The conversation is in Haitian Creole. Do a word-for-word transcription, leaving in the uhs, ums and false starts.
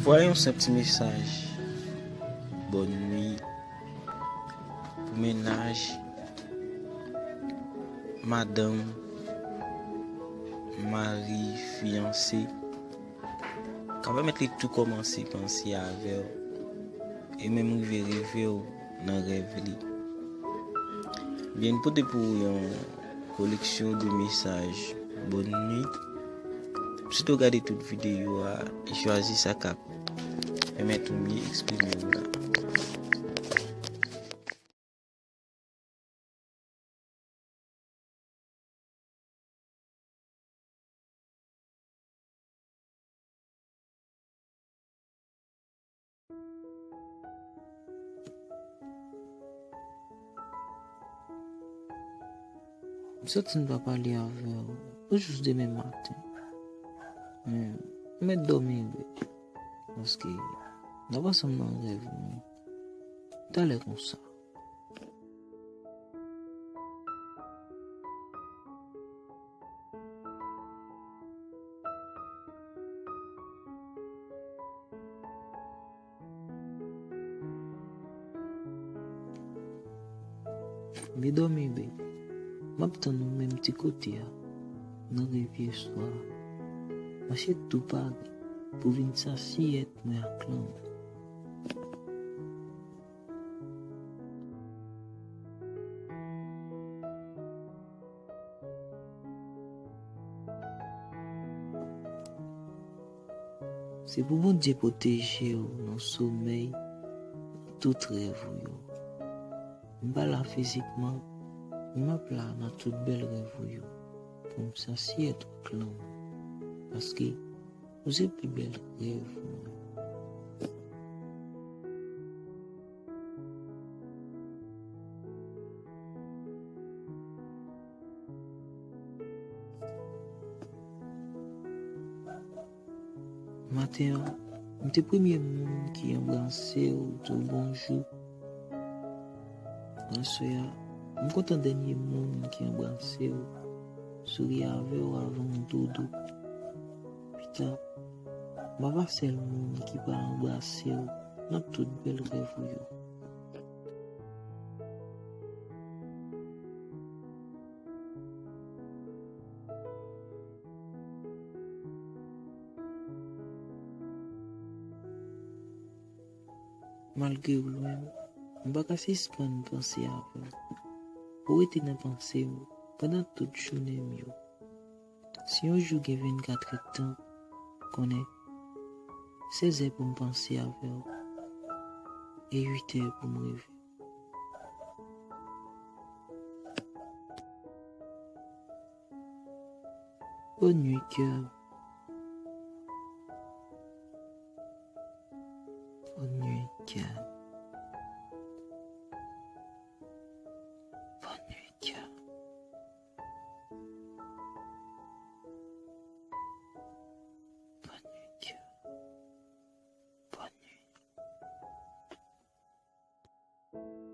Voye yon senp ti mesaj bòn nwi pou mennaj, madanm, mari, fiyanse, ka pèmèt li tou kòmanse panse avè w e menm rive reve w nan rèv li. Byen, m pote pou ou yon koleksyon de mesaj bòn nwi. Site w gade tout videyo a e chwazi sa k ap pèmèt ou mye eksprime w la. M santi m pa pale avè w pou jis demen maten. Men, m mèt dòmi byen. Paske, n ap ansanm nan rèv mwen. Talè konsa. Byen dòmi, baby. M ap tann ou menm ti kote a, nan rivyè swa. Mache tou pare pou vin sasiyèt mwen ak lanmou. Se pou Bondye pwoteje w nan somèy, nan tout rèv ou yo. M pa la fizikman, men m ap la nan tout bèl rèv ou yo, pou m sasiyèt ou ak lanmou, paske ou se pi bèl rèv mwen. Maten an, m te premye moun ki anbrase w, di w bonjou. Aswè a, m kontan dènye moun ki anbrase w, souri avè w avan w dodo. Pita, m ap sèl moun ki pral anbrase w nan tout bèl rèv ou yo. Malgre w lwen m, m pa ka sispann panse avè w. Ou rete nan panse m pandan tout jounen m yo. Si yon jou gen vennkat èdtan, konnen sèzè pou m panse avè w e uitè pou m reve. Bonne nuit, cœur. Bonne nuit, cœur. Bonne nuit, cœur. Bonne nuit, cœur. Bonne nuit.